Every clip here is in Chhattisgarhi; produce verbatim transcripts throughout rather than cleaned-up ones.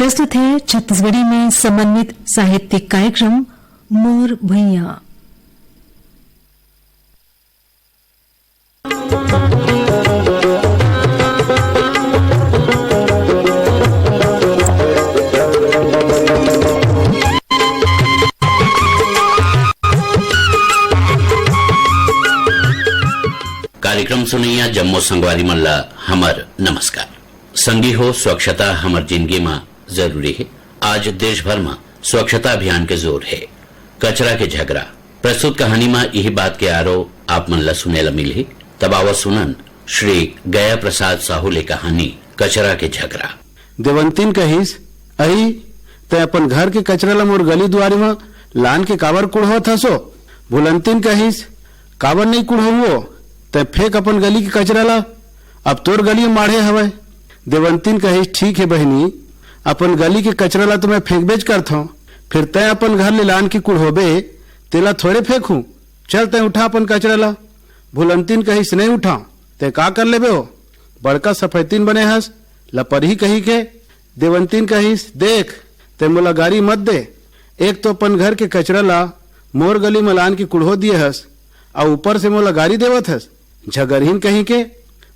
प्रस्तुत है छत्तीसगढ़ी में समन्वित साहित्यिक कार्यक्रम मोर भुइयां। कार्यक्रम सुनइया जम्मो संगवारी मन ला हमर नमस्कार। संगी हो, स्वच्छता हमर जिनगी म जरूरी हे। आज देश भर म स्वच्छता अभियान के जोर हे। कचरा के झगरा। प्रस्तुत कहानी म इही बात के आरो आप मन ला सुने ला मिलही। तब आवा सुनन श्री गया प्रसाद साहू ले कहानी कचरा के झगरा। देवंतीन कहिस, "अई, तैं अपन घर के कचरा ला मोर गली दुआरी म लान के काबर कुढ़वत हस ओ?" भुलंतीन कहिस, "काबर नइ कुढ़वंव ओ? तैं फेंक अपन गली के कचरा ला, अब तोर गली म माढ़े हवय।" देवंतीन कहिस, "ठीक हे बहिनी, अपन गली के कचरा ला तो मैं फेंकबेच करथंव, फिर तैं अपन घर ले लान के कुढ़ोबे, तेला थोड़े फेंकहूं। चल, तैं उठा अपन कचरा ला।" भुलंतीन कहिस, "नइ उठांव।" "तैं का कर लेबे ओ? बड़का सफैतीन बने हस, लपरही कहिके।" देवंतीन कहिस, "देख, तैं मोला गारी मत दे। एक तो अपन घर के कचरा ला मोर गली म लान के कुढ़ो दिए हस, अउ ऊपर से मोला गारी देवत हस, झगरहीन कहिके।"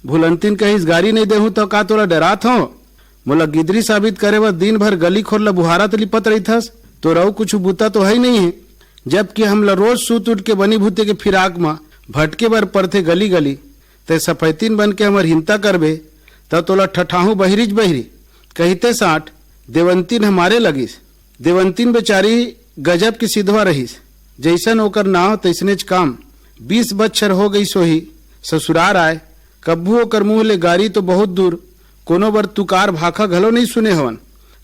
भुलंतीन कहिस, "गारी नइ देहूं त का तोला डरात हंव? मोला गिदरी साबित करे बर दिन भर गली खोर ला बुहारत लिपत रहिथस, तोर अउ कुछु बूता तो हई नइ हे, जबकि हमला रोज सूत उठ के बनी भूते के फिराक म भटके बर परथे गली गली। तैं सफैतीन बन के हमर हिंता करबे, त तोला ठठाहूं बहिरीच बहिरी।" कहिते साठ देवंतीन ह मारे लगिस। देवंतीन बेचारी गजब के सिधवा रहिस। जइसन ओकर नांव तइसनेच काम। बीस बच्छर हो गइस होही ससुरार आय। कभू ओकर मुंह ले गारी तो बहुत दूर, कोनो बर तुकार भाखा घलो नइ सुने हवन।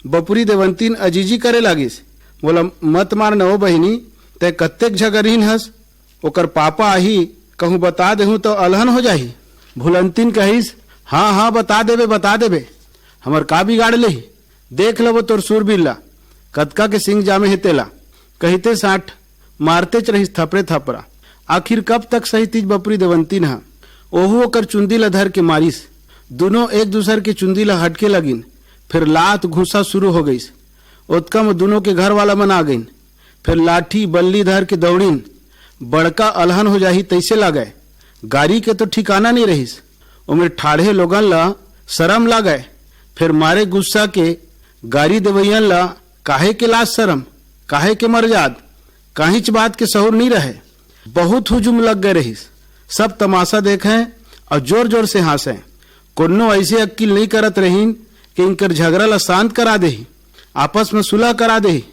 बपुरी देवंतीन अजीजी करे लागिस, "मोला मत मार न ओ बहिनी, तैं कत्तेक झगरहीन हस। ओकर पापा आही, कहूं बता देहूं त अलहन हो जाही।" भुलंतीन कहिस, "हां, हां, बता देबे, बता देबे। हमर का बिगाड़ लेही? देख लेबो तोर सूरबीर ला, कतका के सींग जामे हे तेला।" कहिते साठ मारतेच रहिस थपरे थपरा। आखिर कब तक सहितिस बपुरी देवंतीन ह? ओहू ओकर चुंदी ला धर के मारिस। दुनों एक दूसर के चुंदी ला हटके लगिन, फिर लात घूंसा शुरू हो गइस। ओतका म दुनों के घर वाला मन आ गइन। फेर लाठी बल्ली धर के दौड़िन। बड़का अलहन हो जाही तइसे लागय। गारी के तो ठिकाना नइ रहिस। ओमेर ठाढ़े लोगन ल सरम लागय। फेर मारे गुस्सा के गारी देवइयन ल काहे के लाज सरम, काहे के मरजाद, काहीच बात के सहूर नइ रहय। बहुत हुजूम लग गय रहिस। सब तमाशा देखंय अउ जोर-जोर से हाँसंय। कोनो अइसे अक्किल नइ करत रहिन कि इंकर झगरा ल शांत करा देही, आपस म सुलह करा देही।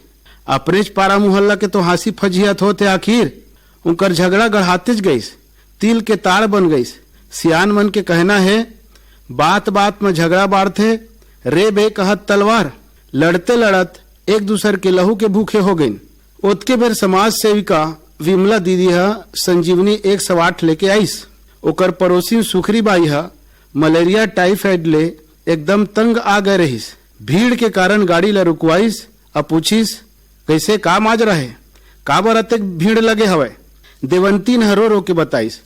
अपनेच पारा मुहल्ला के तो हाँसी फजिहत होत हे आखिर। उंकर झगरा गढ़ातेच गइस, तिल के ताड़ बन गइस। सियान मन के कहना हे, बात-बात म झगरा बाढ़थे, रे बे कहत तलवार। लड़ते-लड़त एक दूसर के लहू के भूखे हो गइन। ओतके बेर समाज सेविका विमला दीदी ह संजीवनी एक सौ आठ लेके आइस। ओकर पड़ोसिन सुखरी बाई ह मलेरिया टाइफाइड ले एकदम तंग आ गए रहिस। भीड़ के कारण गाड़ी ल रुकवाइस अउ पूछिस, "कइसे, का माजरा हे? काबर अतेक भीड़ लगे हवय?" देवंतीन ह रो-रो के बताइस,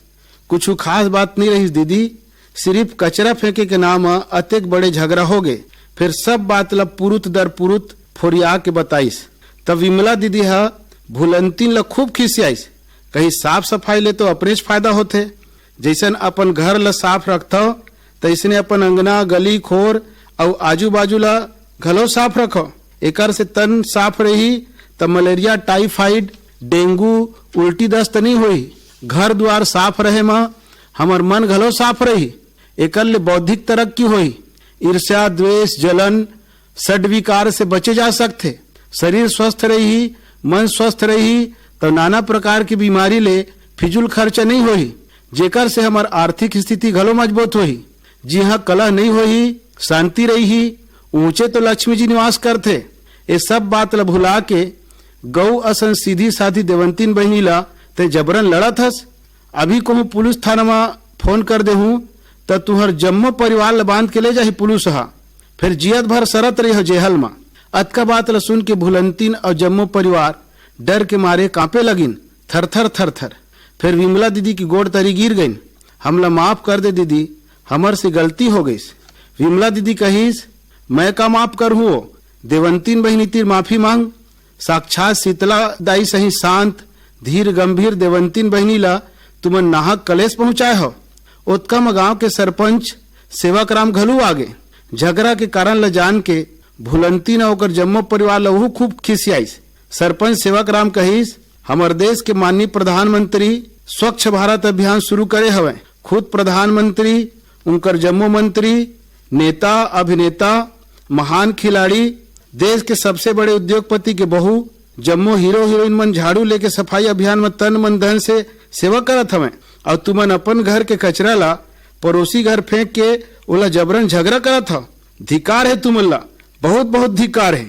"कुछु खास बात नइ रहिस दीदी, सिरिफ कचरा फेंके के नाम म अतेक बड़े झगरा होगे।" फेर सब बात ल पुरुत दर पुरुत फोरिया के बताइस। तब विमला दीदी ह भुलंतीन ल खूब खिसियाइस, कहिस, "साफ सफाई ले तो अपनेच फायदा होथे, जइसन अपन घर ल साफ रखथव, तइसने अपन अंगना, गली, खोर अउ आजू-बाजू ल घलो साफ रखव। एकर से तन साफ रही, त मलेरिया, टाइफाइड, डेंगू, उल्टी दस्त नइ होही। घर दुआर साफ रहे म हमर मन घलो साफ रही। एकर ले बौद्धिक तरक्की होही। ईर्ष्या, द्वेष, जलन, षड्विकार से बचे जा सकथे। शरीर स्वस्थ रही, मन स्वस्थ रही, त नाना प्रकार के बीमारी ले फिजूल खर्चा नइ होही, जेकर से हमर आर्थिक स्थिति घलो मजबूत होही। जिहां कलह नइ होही, शांति रही, ऊंचे तो लक्ष्मी जी निवास करथे।" ए सब बात ल भुला के गऊ असन सीधी साधी देवंतीन बहिनी ल तैं जबरन लड़त हस। अभी कहूं पुलिस थाना म फोन कर देहूं, त तुंहर जम्मो परिवार ल बांध के ले जाही पुलिस ह। फेर जियत भर सरत रहिहव जेहल म। अतका बात ल सुन के भुलंतीन अउ जम्मो परिवार डर के मारे कांपे लगिन, थर-थर, थर-थर। फेर विमला दीदी के गोड़ तरी गिर गइन। "हमला माफ कर दे दीदी, हमर से गलती हो गइस।" विमला दीदी कहिस, "मैं का माफ करहूं ओ? देवंतीन बहिनी तीर माफी मांग। साक्षात शीतला दाई सही शांत, धीर, गंभीर देवंतीन बहिनी ला तुमन नाहक कलेश पहुंचाए हो। ओतका म गांव के सरपंच सेवक राम घलू आगे। झगरा के कारण ल जान के भुलंतीन अउ ओकर जम्मो परिवार ल ओहू खूब खिसियाइस। सरपंच सेवक राम कहिस, "हमर देश के माननीय प्रधानमंत्री स्वच्छ भारत अभियान शुरू करे हवय। खुद प्रधानमंत्री, उनकर जम्मो मंत्री, नेता, अभिनेता, महान खिलाड़ी, देश के सबसे बड़े उद्योगपति के बहू, जम्मो हीरो हीरोइन मन झाड़ू लेके सफाई अभियान म तन मन धन से सेवा करत हवंय, अउ तुमन अपन घर के कचरा ला पड़ोसी घर फेंक के ओला जबरन झगरा करत हव। धिकार हे तुमन ला, बहुत बहुत धिकार हे।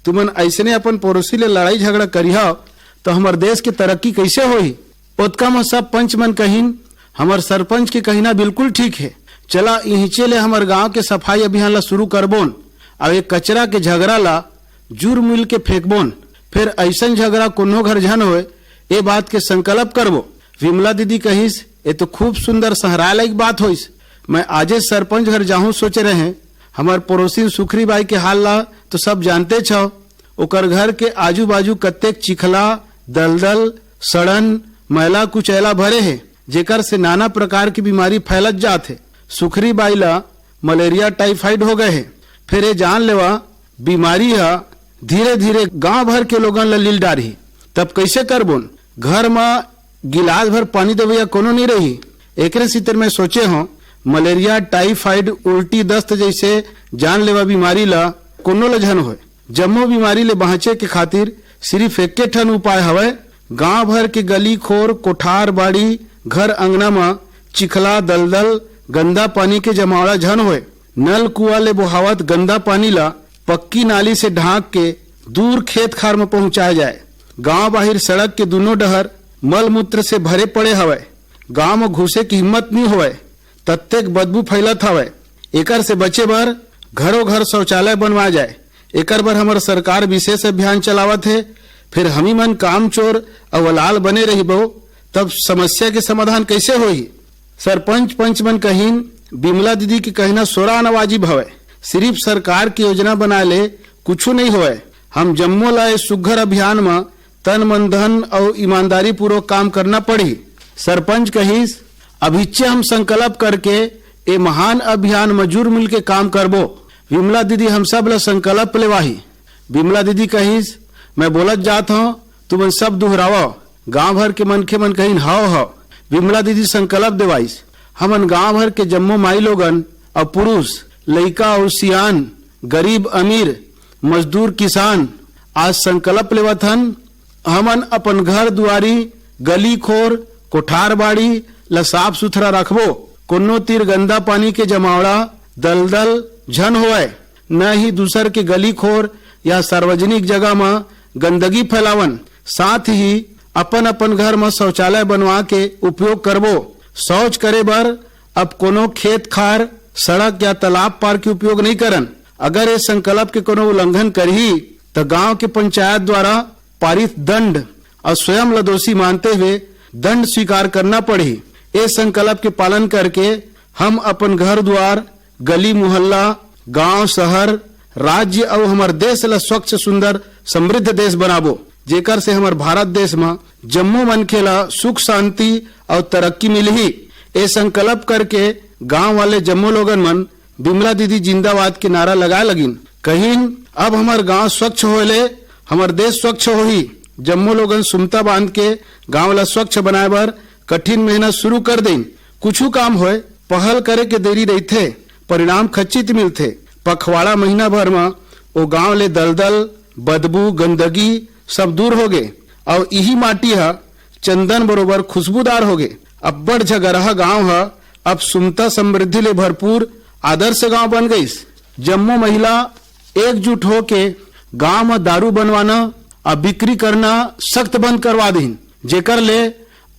तुमन अइसने अपन पड़ोसी ले लड़ाई झगड़ा करिहव, त हमर देश के तरक्की कइसे होही?" ओतका म सब पंच मन कहिन, "हमर सरपंच के कहिना बिल्कुल ठीक हे। चला इहिंचे ले हमर गांव के सफाई अभियान ला शुरू करबोन, अउ ए कचरा के झगरा ला जुर मिल के फेंकबोन। फेर अइसन झगरा कोनो घर झन होय, ए बात के संकल्प करबो।" विमला दीदी कहिस, "ए तो खूब सुंदर सहराय लायक बात होइस। मैं आजे सरपंच घर जाहूं सोचे रहें। हमर पड़ोसिन सुखरी बाई के हाल ला तो सब जानते छव। ओकर घर के आजू-बाजू कतेक चिखला, दलदल, सड़न, मैला कुचैला भरे हे, जेकर से नाना प्रकार के बीमारी फैलत जात हे। सुखरी बाई ला मलेरिया टाइफाइड हो गए हे। फेर ए जान लेवा, बीमारी ह धीरे-धीरे गांव भर के लोगन ला लील डारही। तब कइसे करबोन? घर म गिलास भर पानी देवइया कोनो नइ रही। एकरे सेती मैं सोचे हों, मलेरिया, टाइफाइड, उल्टी, दस्त जइसे जानलेवा बीमारी ला कोनो ला झन होय। जम्मो बीमारी ले बांचे के खातिर सिरिफ एके ठन उपाय हवय, गांव भर के गली खोर, कोठार, बाड़ी, घर अंगना म चिखला, दलदल, गंदा पानी के जमावड़ा झन होय। नल कुआ ले बोहावत गंदा पानी ला पक्की नाली से ढांक के दूर खेत खार म पहुंचाए जाए। गांव बाहिर सड़क के दूनों डहर मल मूत्र से भरे पड़े हवय। गांव म घुसे के हिम्मत नी होवय, तत्तेक बदबू फैलत हवय। एकर से बचे बर घरों घर शौचालय बनवाए जाए। एकर बर हमर सरकार विशेष अभियान चलावत हे। फिर हमी मन कामचोर अउ अलाल बने रहिबो, तब समस्या के समाधान कइसे होही? सरपंच पंच मन कहिन, "विमला दीदी के कहना सोरा आना वाजिब हवय। सिरिफ सरकार के योजना बनाए ले कुछु नइ होवय। हम जम्मो ला ए सुग्घर अभियान म तन मन धन अउ ईमानदारी पूर्वक काम करना पड़ही।" सरपंच कहिस, "अभिच्चे हम संकल्प करके ए महान अभियान म जुर मिल के काम करबो।" विमला दीदी हम सब ला संकल्प लेवाही। विमला दीदी कहिस, "मैं बोलत जात हंव, तुमन सब दुहरावव।" गांव भर के मनखे मन कहिन, "हव, हव।" विमला दीदी संकल्प देवाइस, "हमन गांव भर के जम्मो माई लोगन अउ पुरुष, लइका अउ सियान, गरीब अमीर, मजदूर किसान, आज संकल्प लेवत हन, हमन अपन घर दुआरी, गली खोर, कोठार बाड़ी ल साफ सुथरा रखबो। कोनो तीर गंदा पानी के जमावड़ा, दलदल झन होवय, न ही दूसर के गली खोर या सार्वजनिक जगह म गंदगी फैलावन। साथ ही अपन अपन घर म शौचालय बनवा के उपयोग करबो। शौच करे बर अब कोनो खेत खार, सड़क या तालाब पार के उपयोग नइ करन। अगर ए संकल्प के कोनो उल्लंघन करही, त गांव के पंचायत द्वारा पारित दंड अउ स्वयं ल दोषी मानते हुए दंड स्वीकार करना पड़ही। ए संकल्प के पालन करके हम अपन घर दुआर, गली मोहल्ला, गांव शहर, राज्य अउ हमर देश ल स्वच्छ, सुंदर, समृद्ध देश बनाबो, जेकर से हमर भारत देश म जम्मो मनखे ल सुख, शांति अउ तरक्की मिलही। ए संकल्प करके गांव वाले जम्मो लोगन मन विमला दीदी जिंदाबाद के नारा लगाए लगिन। कहिन, "अब हमर गांव स्वच्छ होए ले हमर देश स्वच्छ होही।" जम्मो लोगन सुमता बांध के गांव ला स्वच्छ बनाए बर कठिन मेहनत शुरू कर देन। कुछु काम होए, पहल करे के देरी रहिथे, परिणाम खचित मिलथे। पखवाड़ा महीना भर म ओ गांव ले दलदल, बदबू, गंदगी सब दूर होगे। अउ इही माटी ह चंदन बरोबर खुशबूदार होगे। अब्बड़ झगरहा गांव ह अब सुमता समृद्धि ले भरपूर आदर्श गांव बन गइस। जम्मो महिला एकजुट होके गांव म दारू बनवाना अउ बिक्री करना सख्त बंद करवा दीन, जेकर ले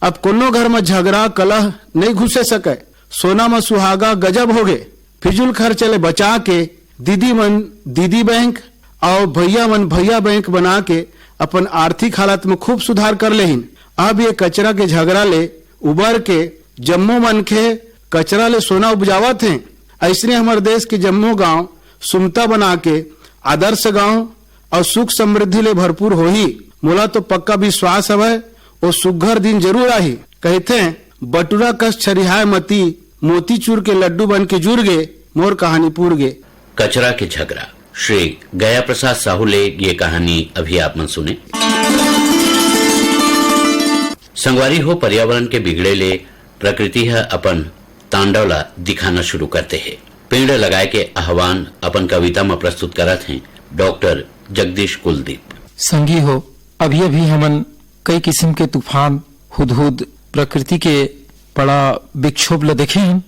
अब कोनो घर म झगरा कलह नइ घुसे सकय। सोना म सुहागा गजब होगे। फिजूल खर्च ले बचा के दीदी मन दीदी बैंक अउ भैया मन भैया बैंक बना के अपन आर्थिक हालत म खूब सुधार कर लेहिन। अब ये कचरा के झगरा ले उबर के जम्मो मनखे कचरा ले सोना उपजावत हें। अइसने हमर देश के जम्मो गांव सुमता बना के आदर्श गांव अउ सुख समृद्धि ले भरपूर होही। मोला तो पक्का विश्वास हवय, ओ सुग्घर दिन जरूर आही। कहिथे, "बटुरा कस छरिहाय मती, मोतीचूर के लड्डू बन के जुर गे, मोर कहानी पूर गे।" कचरा के झगरा। श्री गया प्रसाद साहू ले ये कहानी अभी आप मन सुने। संगवारी हो, पर्यावरण के बिगड़े ले प्रकृति ह अपन तांडव ला दिखाना शुरू करते हे। पेड़ लगाए के आह्वान अपन कविता म प्रस्तुत करत हें डॉक्टर जगदीश कुलदीप। संगी हो, अभी-अभी हमन कई किसिम के तूफान, हुदहुद, प्रकृति के बड़ा विक्षोभ ल देखे हन।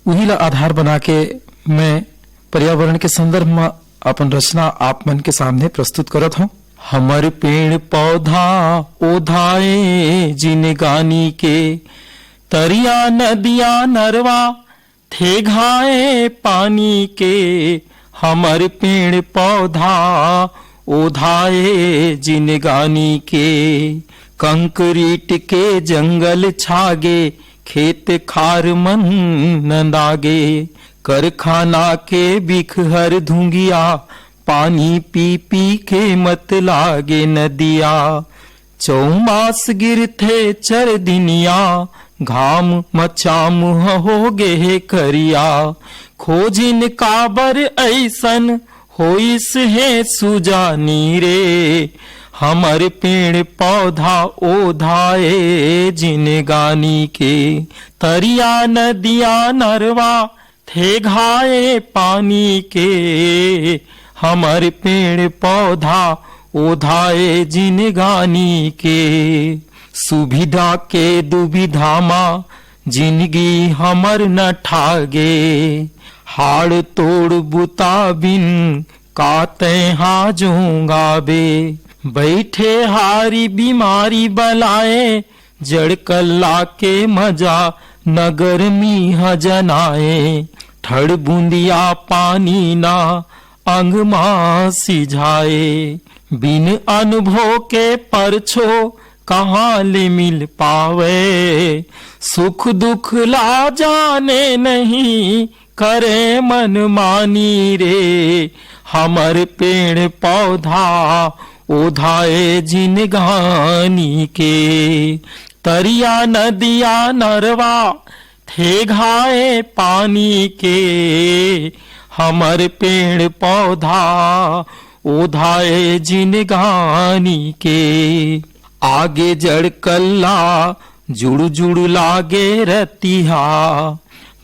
उही ला आधार बना के मैं पर्यावरण के संदर्भ म अपन रचना आप मन के सामने प्रस्तुत करत हौं। हमर पेड़ पौधा ओधाए जिनगानी के, तरिया नदिया नरवा थेघाए पानी के। हमर पेड़ पौधा ओधाए जिनगानी के, कंक्रीट के जंगल छागे, खेत खार मन नंदागे। कारखाना के बिखहर धुंगिया, पानी पी पी के मत लागे नदिया। चौमास गिरथे चरदिनिया, घाम म चाम हो गे हे करिया। खोजिन काबर अइसन होइस हे सुजानी रे, हमर पेड़ पौधा ओधाए जिनगानी के। तरिया नदिया नरवा थेघाए पानी के, हमर पेड़ पौधा ओधाए जिनगानी के। सुविधा के दुविधा मा जिनगी हमर न ठागे, हाड़ तोड़ बुता बिन का तैं हा जोंगाबे। बइठे हारी बीमारी बलाए, जड़ कल्ला के मजा न गरमी ह जनाए। ठड़ बूंदिया पानी ना अंग मा सिझाए। बिन अनुभव के परछो कहाँ ले मिल पावे। सुख दुख ला जाने नहीं करे मनमानी रे, हमर पेड़ पौधा ओधाए जिनगानी के। तरिया नदिया नरवा थेघाए पानी के, हमर पेड़ पौधा ओधाए जिनगानी के। आगे जड़ कल्ला जुड़ जुड़ लागे रतिहा,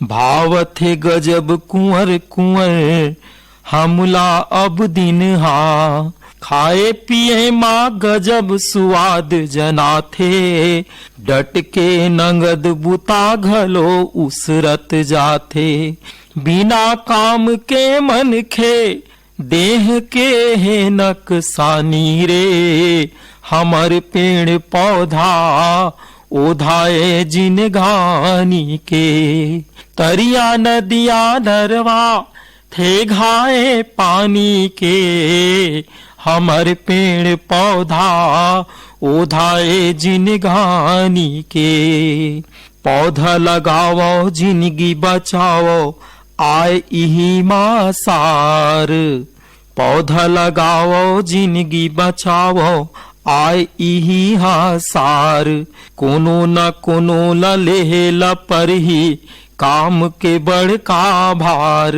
भावत हे गजब कुंवर कुंवर हमला अब दिन हा। खाए पिए मा गजब सुवाद जनाथे, डट के नंगद बुता घलो उसरत जाथे। बिना काम के मनखे देह के हे नकसानी रे, हमर पेड़ पौधा ओधाए जिनगानी के। तरिया नदिया नरवा थेघाए पानी के, हमर पेड़ पौधा ओधाए जिनगानी के। पौधा लगावो जिनगी बचावो, आय इही मा सार। पौधा लगावो जिनगी बचावो, आय इही हा सार। कोनो न कोनो ल लेहे ल परही काम के बड़का भार।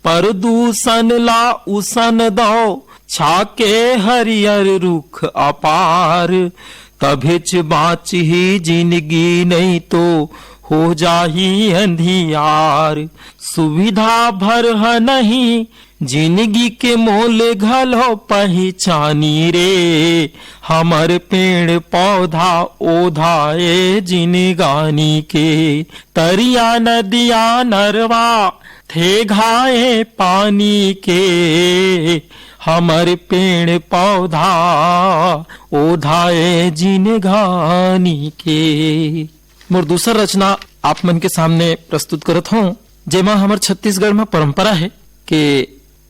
प्रदूषण ला उसन दो, छाके हरियर रुख अपार। तभेच बाँचही जिनगी, नइ तो हो जाही अंधियार। सुविधा भर ह नहीं जिनगी के, मोल घलो पहिचानी रे। हमर पेड़ पौधा ओधाए जिनगानी के, तरिया नदिया नरवा थेघाए पानी के, हमर पेड़ पौधा ओधाए जिनगानी के। मोर दूसर रचना आप मन के सामने प्रस्तुत करत हौं, जेमा हमर छत्तीसगढ़ म परंपरा हे के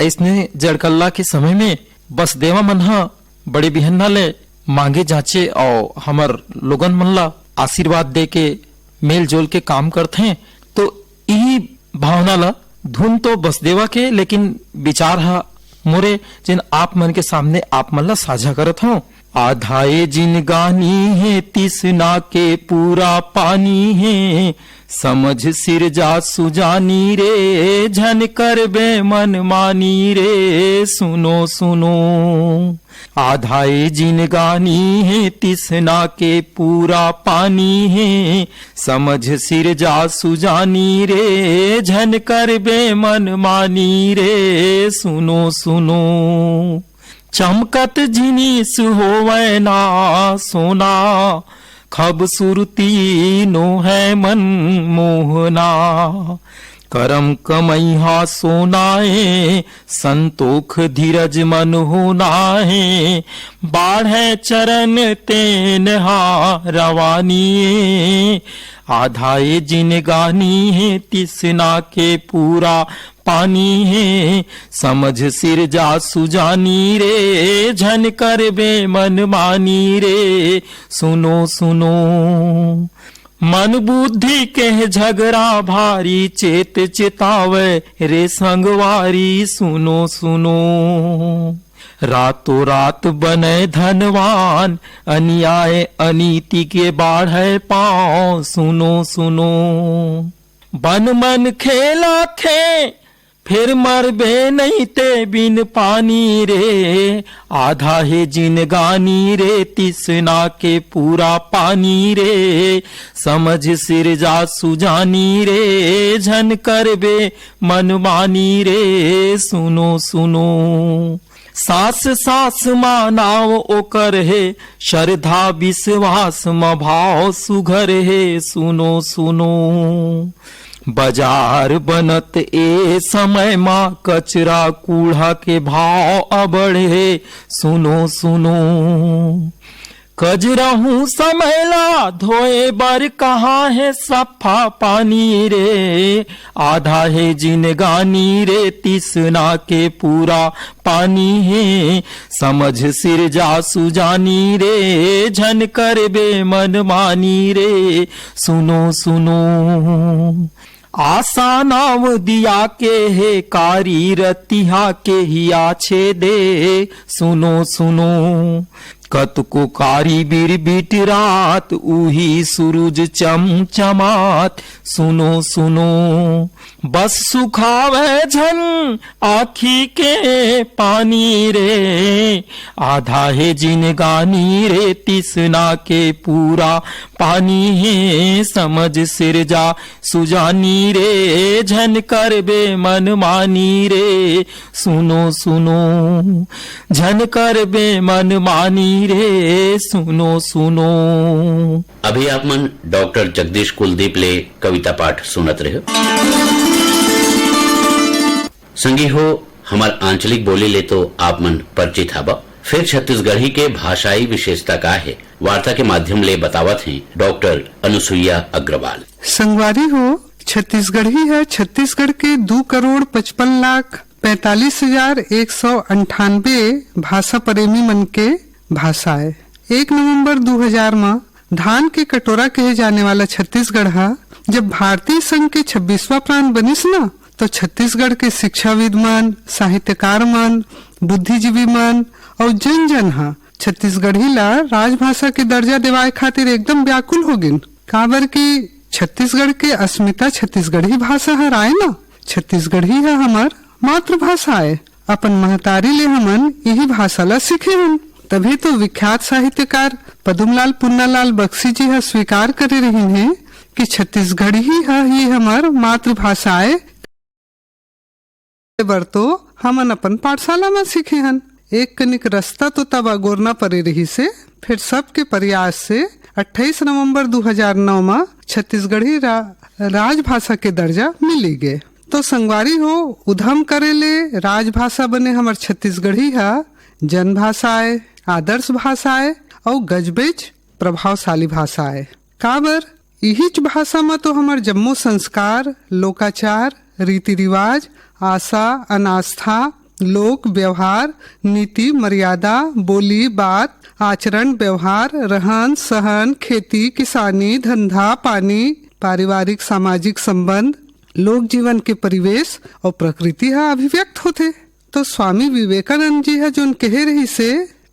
अइसने जड़कल्ला के समय में बसदेवा मन ह बड़े बिहन्ना ले मांगे जांचे अउ हमर लोगन मन ला आशीर्वाद दे के मेल जोल के काम करथे। तो इही भावना ला, धुन तो बसदेवा के, लेकिन विचार ह मोरे, जेन आप मन के सामने आप मन ला साझा करत हंव। आधा ए जिनगानी हे, तिसना के पूरा पानी हे, समझ सिरजा सुजानी रे, झन करबे मनमानी रे, सुनो सुनो। आधा ए जिनगानी हे, तिसना के पूरा पानी हे, समझ सिरजा सुजानी रे, झन करबे मनमानी रे, सुनो सुनो। चमकत जिनिस होवय ना सोना, खबसूरती नोहय मन मोहना। करम कमइहा सोना ए, संतोख धीरज मन होना हे, बाढ़य चरण तेन हा रवानी ए। आधा ए जिनगानी हे, तिसना के पूरा पानी हे, समझ सिरजा सुजानी रे, झन करबे मनमानी रे, सुनो सुनो। मन बुद्धि के झगरा भारी, चेत चेतावे रे संगवारी, सुनो सुनो। रातों रात बने धनवान, अन्याय अनीति के बाढ़े पाँव, सुनो सुनो। बन मन खेला खे, फेर मरबे नइ ते बिन पानी रे। आधा हे जिनगानी रे, तिसना के पूरा पानी रे। समझ सिरजा सुजानी रे, झन करबे मनमानी रे। सुनो सुनो, सास सास मा नाव ओकर हे, श्रद्धा विश्वास म भाव सुघर हे। सुनो सुनो, बजार बनत ए समय मा कचरा कूड़ा के भाव अबड़ हे। सुनो सुनो, कजरहू समय ला धोए बर कहाँ हे सफा पानी रे। आधा हे जिनगानी रे, तिसना के पूरा पानी हे। समझ सिरजा सुजानी रे, झन करबे मनमानी रे। सुनो सुनो, आशा नाव दिया के हे, कारी रतिहा के हिया छेदे। सुनो सुनो, कतको कारी बिरबिट रात, उही सुरुज चमचमात। सुनो सुनो, बस सुखावे झन आँखी के पानी रे। आधा हे जिनगानी रे, तिसना के पूरा पानी हे। समझ सिरजा सुजानी रे, झन करबे मनमानी रे। सुनो सुनो, झन करबे मनमानी रे। सुनो सुनो। अभी आप मन डॉक्टर जगदीश कुलदीप ले कविता पाठ सुनत रहे। संगी हो, हमर आंचलिक बोली ले तो आप मन परिचित हवा, फिर छत्तीसगढ़ी के भाषाई विशेषता का हे, वार्ता के माध्यम ले बतावत हें डॉक्टर अनुसुईया अग्रवाल। संगवारी हो, छत्तीसगढ़ी ह छत्तीसगढ़ के दू करोड़ पचपन लाख पैंतालीस हजार एक सौ अंठानबे भाषा प्रेमी मन के भाषा आय। एक नवंबर दू हजार म धान के कटोरा कहे जाने वाला छत्तीसगढ़ ह जब भारतीय संघ के छब्बीसवां प्रांत बनिस न, तो छत्तीसगढ़ के शिक्षाविद मन, साहित्यकार मन, बुद्धिजीवी मन अउ जन जन ह छत्तीसगढ़ी ला राजभाषा के दर्जा देवाए खातिर एकदम व्याकुल हो गिन। काबर कि छत्तीसगढ़ के अस्मिता छत्तीसगढ़ी भाषा हर आय न, छत्तीसगढ़ी ह हमर मातृभाषा आय। अपन महतारी ले हमन इही भाषा ला सीखे हन। तभी तो विख्यात साहित्यकार पदुमलाल पुन्नालाल बक्सी जी ह स्वीकार करे रहिन हे कि छत्तीसगढ़ी ह ही हमर मातृभाषा आय। बर तो हमन अपन पाठशाला म सीखे हन। एक कनिक रस्ता तो तब अगोरना परे रहिस हे, फेर सबके प्रयास से अट्ठाईस नवंबर दू हजार नौ म छत्तीसगढ़ी रा-, राजभाषा के दर्जा मिली गे। तो संगवारी हो, उधम करे ले राजभाषा बने हमर छत्तीसगढ़ी ह जनभाषा आय, आदर्श भाषा आय अउ गजबेच प्रभावशाली भाषा आय। काबर, इहीच भाषा म तो हमर जम्मो संस्कार, लोकाचार, रीति रिवाज, आशा, अनास्था, लोक व्यवहार, नीति, मर्यादा, बोली, बात, आचरण, व्यवहार, रहन, सहन, खेती, किसानी, धंधा, पानी, पारिवारिक, सामाजिक संबंध, लोक जीवन के परिवेश अउ प्रकृति ह अभिव्यक्त होथे। तो स्वामी विवेकानंद जी ह जोन कहे रहिसे,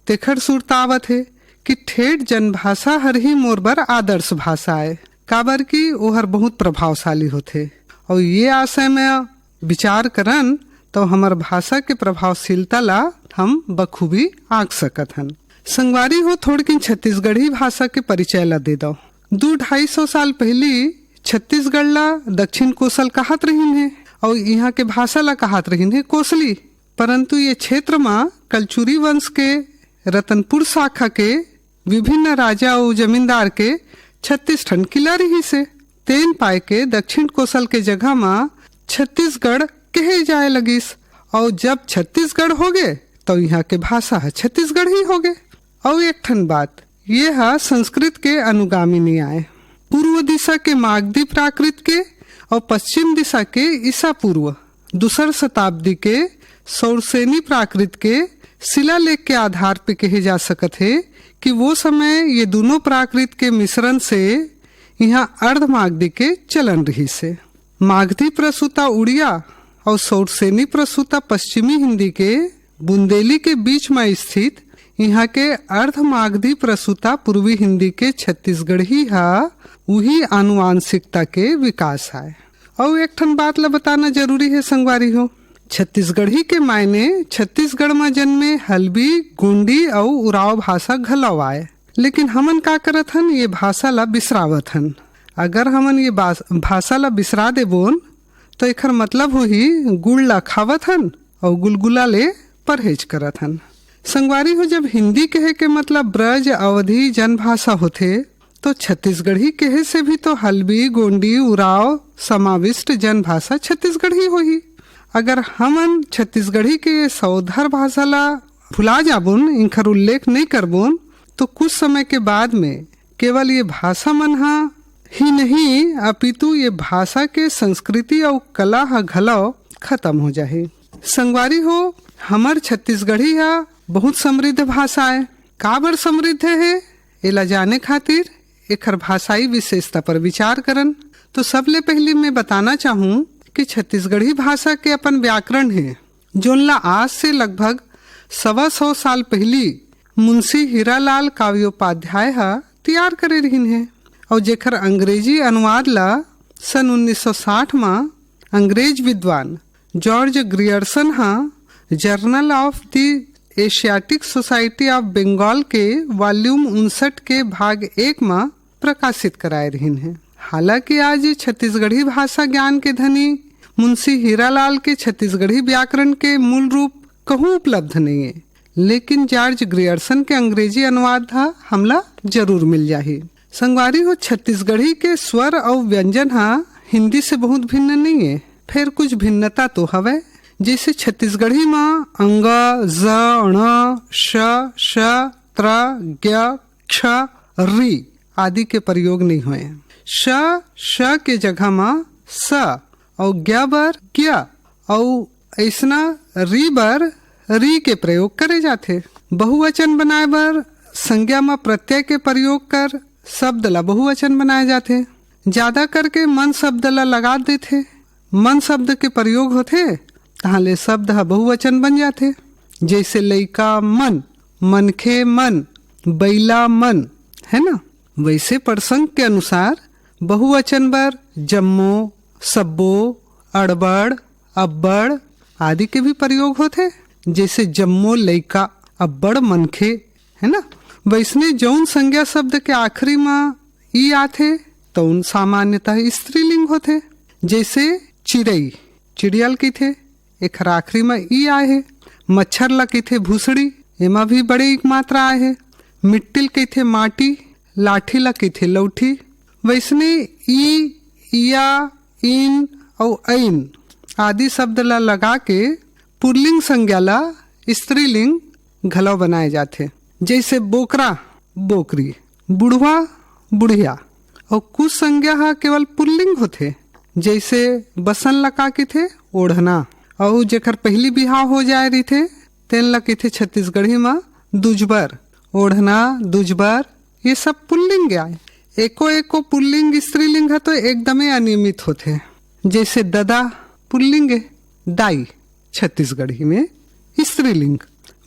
तेखर सुरता आवत हे कि ठेठ जनभाषा हर ही मोर बर आदर्श भाषा आय, काबर कि ओहर बहुत प्रभावशाली होथे। अउ ये आशय में विचार करन, तो हमर भाषा के प्रभावशीलता ला हम बखूबी आंक सकत हन। संगवारी हो, थोड़किन छत्तीसगढ़ी भाषा के परिचय ला दे दव। दू ढाई सौ साल पहिली छत्तीसगढ़ ला दक्षिण कोसल कहत रहिन हे, अउ इहाँ के भाषा ला कहत रहिन हे कोसली। परंतु ये क्षेत्र म कलचुरी वंश के रतनपुर शाखा के विभिन्न राजा अउ जमींदार के छत्तीस ठन किला रिहिस हे। तेन पाय के दक्षिण कोसल के जगह म छत्तीसगढ़ कहे जाय लगिस, अउ जब छत्तीसगढ़ होगे, तो इहाँ के भाषा ह छत्तीसगढ़ी होगे। अउ एक ठन बात, ये ह संस्कृत के अनुगामी नइ आय। पूर्व दिशा के मागधी प्राकृत के अउ पश्चिम दिशा के ईसा पूर्व दूसर शताब्दी के सौरसेनी प्राकृत के शिलालेख के आधार पे कहे जा सकत हे कि वो समय ये दोनों प्राकृत के मिश्रण से इहाँ अर्धमागधी के चलन रिहिस हे। मागधी प्रसूता उड़िया अउ सौरसेनी प्रसूता पश्चिमी हिंदी के बुंदेली के बीच म स्थित इहाँ के अर्धमागधी प्रसूता पूर्वी हिंदी के छत्तीसगढ़ी ह उही आनुवांशिकता के विकास आय। अउ एक ठन बात ल बताना जरूरी हे संगवारी हो, छत्तीसगढ़ी के मायने छत्तीसगढ़ म जन्मे हल्बी, गोंडी अउ उरांव भाषा घलव आय। लेकिन हमन का करत हन, ये भाषा ला बिसरावत हन। अगर हमन ये बास-, भाषा ला बिसरा देबोन, तो एखर मतलब होही गुड़ ला खावत हन अउ गुलगुला ले परहेज करत हन। संगवारी हो, जब हिंदी कहे के मतलब ब्रज, अवधी, जनभाषा होथे, तो छत्तीसगढ़ी कहे से भी तो हल्बी, गोंडी, उरांव समाविष्ट जनभाषा छत्तीसगढ़ी होही। अगर हमन छत्तीसगढ़ी के सौधर भाषा ला भुला जाबोन, इनकर उल्लेख नहीं करबोन, तो कुछ समय के बाद में केवल ये भाषा मन हा ही नहीं, अपितु ये भाषा के संस्कृति अउ कला ह घलव खत्म हो जाही। संगवारी हो, हमर छत्तीसगढ़ी ह बहुत समृद्ध भाषा आय। काबर समृद्ध हे, एला जाने खातिर एखर भाषाई विशेषता पर विचार करन। तो सबले पहिली मैं बताना चाहूँ कि छत्तीसगढ़ी भाषा के अपन व्याकरण हे, जोन ला आज से लगभग सवा सौ साल पहिली मुंशी हीरालाल काव्योपाध्याय ह तैयार करे रिहिन हे, अउ जेखर अंग्रेजी अनुवाद ला सन उन्नीस सौ साठ म अंग्रेज विद्वान जॉर्ज ग्रियर्सन ह Journal of the Asiatic Society of Bengal के वॉल्यूम उनसठ के भाग एक म प्रकाशित कराए रिहिन हे। हालांकि आज छत्तीसगढ़ी भाषा ज्ञान के धनी मुंशी हीरालाल के छत्तीसगढ़ी व्याकरण के मूल रूप कहूँ उपलब्ध नहीं है, लेकिन जॉर्ज ग्रियर्सन के अंग्रेजी अनुवाद ह हमला जरूर मिल जाही। संगवारी हो, छत्तीसगढ़ी के स्वर अउ व्यंजन ह हिंदी से बहुत भिन्न नहीं है, फेर कुछ भिन्नता तो हवय। जैसे छत्तीसगढ़ी म अंग, ज, ण, श, श, त्र, ज्ञ, क्ष, री आदि के प्रयोग नहीं होय। श, श के जगह म स अउ ज्ञ बर ज्ञ अउ अइसना री बर री के प्रयोग करे जाथे। बहुवचन बनाए बर संज्ञा म प्रत्यय के प्रयोग कर शब्द ला बहुवचन बनाए जाथे। ज्यादा करके मन शब्द ला लगा देथे। मन शब्द के प्रयोग होथे, तहाँ ले शब्द ह बहुवचन बन जाथे। जैसे लइका मन, मनखे मन, बइला मन, है ना? वैसे प्रसंग के अनुसार बहुवचन बर जम्मो, सब्बो, अड़बड़, अब्बड़ आदि के भी प्रयोग होथे। जैसे जम्मो लइका, अब्बड़ मनखे, है ना? वैसने जौन संज्ञा शब्द के आखिरी म ई आथे, तौन सामान्यतः स्त्रीलिंग होथे। जैसे चिरई, चिड़ियल कहिथे, एखर आखिरी म ई आए हे। मच्छर ल कहिथे भूसड़ी, एमा भी बड़े एक मात्रा आए हे। मिट्टी ल कहिथे माटी, लाठी ल कहिथे लौठी। वैसने ई, इया, इन अउ ऐन आदि शब्द ल लगा के पुल्लिंग संज्ञा ल स्त्रीलिंग घलो बनाए जाथे। जैसे बोकरा, बोकरी, बुढ़वा, बुढ़िया। अउ कुछ संज्ञा ह केवल पुल्लिंग होथे, जैसे बसन ल का कहिथे, ओढ़ना। अउ जेकर पहिली बिहाव हो जाए रहिथे, तेन ल कहिथे छत्तीसगढ़ी म दुजबर। ओढ़ना, दुजबर, ये सब पुल्लिंग आय। एको एको पुल्लिंग स्त्रीलिंग ह तो एकदमे अनियमित होथे। जैसे ददा पुल्लिंग ए, दाई छत्तीसगढ़ी में स्त्रीलिंग,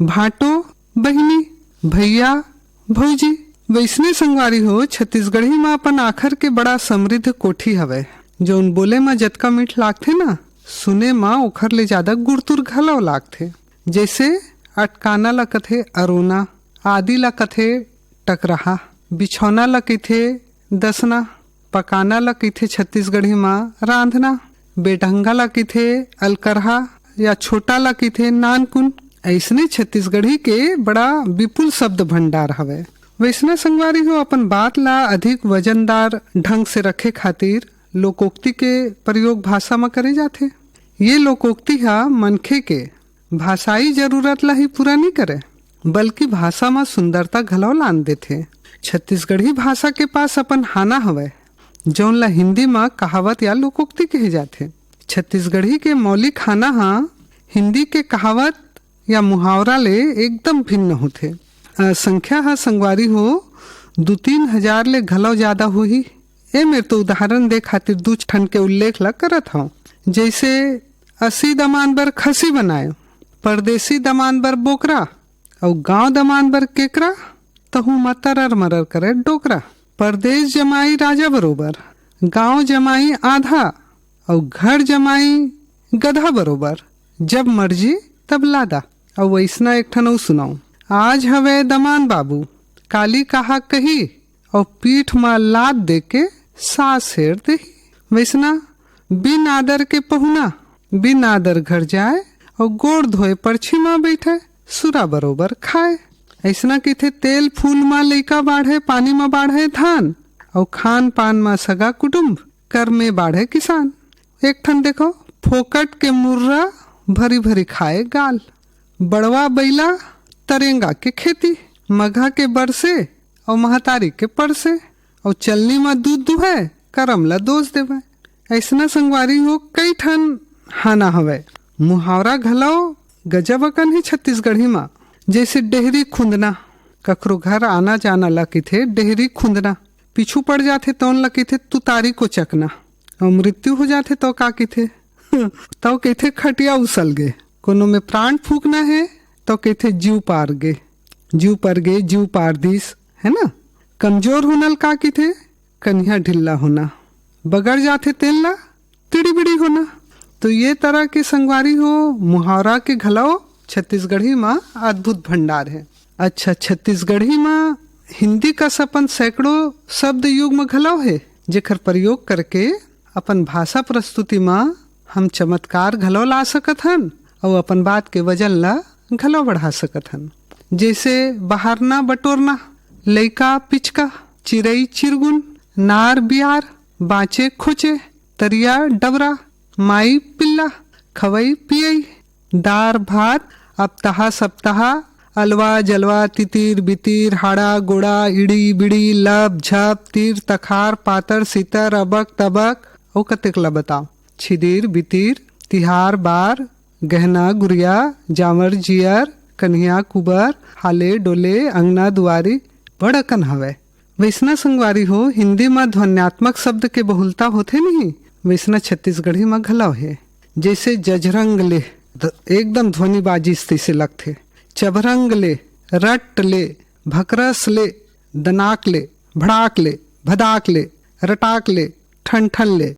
भांटो, बहिनी, भैया, भौजी। वैसने संगवारी हो, छत्तीसगढ़ी म अपन आखर के बड़ा समृद्ध कोठी हवय। जौन बोले म जतका मीठ लागथे ना, सुने म ओखर ले जादा गुरतुर घलव लागथे। जैसे अटकाना ला कथे अरोना, आदि ला कथे टकरहा, बिछौना ला कथे दसना, पकाना ला कथे छत्तीसगढ़ी म रांधना, बेढंगा ला कथे अलकरहा या छोटा ला कथे नानकुन। ऐसने छत्तीसगढ़ी के बड़ा विपुल शब्द भंडार हवय। वैसना संगवारी हो, अपन बात ला अधिक वजनदार ढंग से रखे खातिर लोकोक्ति के प्रयोग भाषा म करे जाथे। ये लोकोक्ति ह मनखे के भाषाई जरूरत ला ही पूरा नइ करे, बल्कि भाषा म सुंदरता घलव लान देथे। छत्तीसगढ़ी भाषा के पास अपन हाना हवय, जौन ला हिंदी म कहावत या लोकोक्ति कहे जाथे। छत्तीसगढ़ी के मौलिक हाना ह हिंदी के कहावत या मुहावरा ले एकदम भिन्न होथे। अ, संख्या ह संगवारी हो दू तीन हजार ले घलव जादा होही। ए मेर तो उदाहरण दे खातिर दू ठन के उल्लेख ला करत हव, जैसे असी दमान बर खसी बनायो, परदेसी दमान बर बोकरा, अउ गांव दमान बर केकरा, तहू म तरर मरर करे डोकरा। परदेस जमाई राजा बरोबर, गांव जमाई आधा, अउ घर जमाई गधा बरोबर। जब मर्जी तब लादा। अउ वैसना एक ठन अउ सुनाऊं, आज हवे दमान बाबू, काली कहा कही, अउ पीठ म लात दे के सास हेर देही। वैसना बिन आदर के पहुना, बिन आदर घर जाए, अउ गोड़ धोए परछी म बैठे, सुरा बरोबर खाए। ऐसना कहिथे, तेल फूल म लइका बाढ़े, पानी म बाढ़े धान, अउ खान पान म सगा कुटुम्ब, कर में बाढ़े किसान। एक ठन देखो, फोकट के मुर्रा, भरी भरी खाए गाल। बड़वा बइला, तरेंगा के खेती, मघा के बरसे, अउ महतारी के परसे, अउ चलनी म दूध दुहे, करम ल दोष देवे। ऐसना संगवारी हो कई ठन हाना हवय। मुहावरा घलव गजब अकन हे छत्तीसगढ़ी म, जैसे डेहरी खुंदना, कखरो घर आना जाना ला किथे डेहरी खुंदना, पीछू पड़ जाथे तौन ला किथे तुतारी कोचकना, अउ मृत्यु हो जाथे तौ का किथे तौ किथे खटिया उसल गे, कोनो में प्राण फूकना हे तौ किथे जीव पार गे, जीव पर गे, जीव पार दिस, है ना। कमजोर होना ल का किथे कनिहा ढिल्ला होना, बगड़ जाथे तेन ला तिड़ीबिड़ी होना। तो ये तरह के संगवारी हो मुहावरा के घलव छत्तीसगढ़ी म अद्भुत भंडार हे। अच्छा, छत्तीसगढ़ी म हिंदी कस अपन सैकड़ों शब्द युग्म घलव हे, जेकर प्रयोग करके अपन भाषा प्रस्तुति म हम चमत्कार घलव ला सकत हन अउ अपन बात के वजन ला घलव बढ़ा सकत हन। जैसे बहारना बटोरना, लइका पिचका, चिरई चिरगुन, नार बियार, बाँचे खोचे, तरिया डबरा, माई पिल्ला, खवई पियई, दार भात, अपतहा सप्तहा, अलवा जलवा, तितिर बितिर, हाड़ा गोड़ा, इड़ी बिड़ी, लब झप, तीर तखार, पातर सितर, अबक तबक, अउ कतेक ला बताओ, छिदिर बितिर, तिहार बार, गहना गुरिया, जांवर जियर, कन्हिया कुबर, हाले डोले, अंगना दुआरी, बड़ अकन हवय। वैसना संगवारी हो, हिंदी म ध्वन्यात्मक शब्द के बहुलता होथे नहीं, वैसना छत्तीसगढ़ी म घलव हे। जैसे जझरंग ले, ध-, एकदम ध्वनि बाजिस तैसे लगथे। चभरंग ले, रट ले, भकरस ले, दनाक ले, भड़ाक ले, भदाक ले, रटाक ले, ठन ठन ले,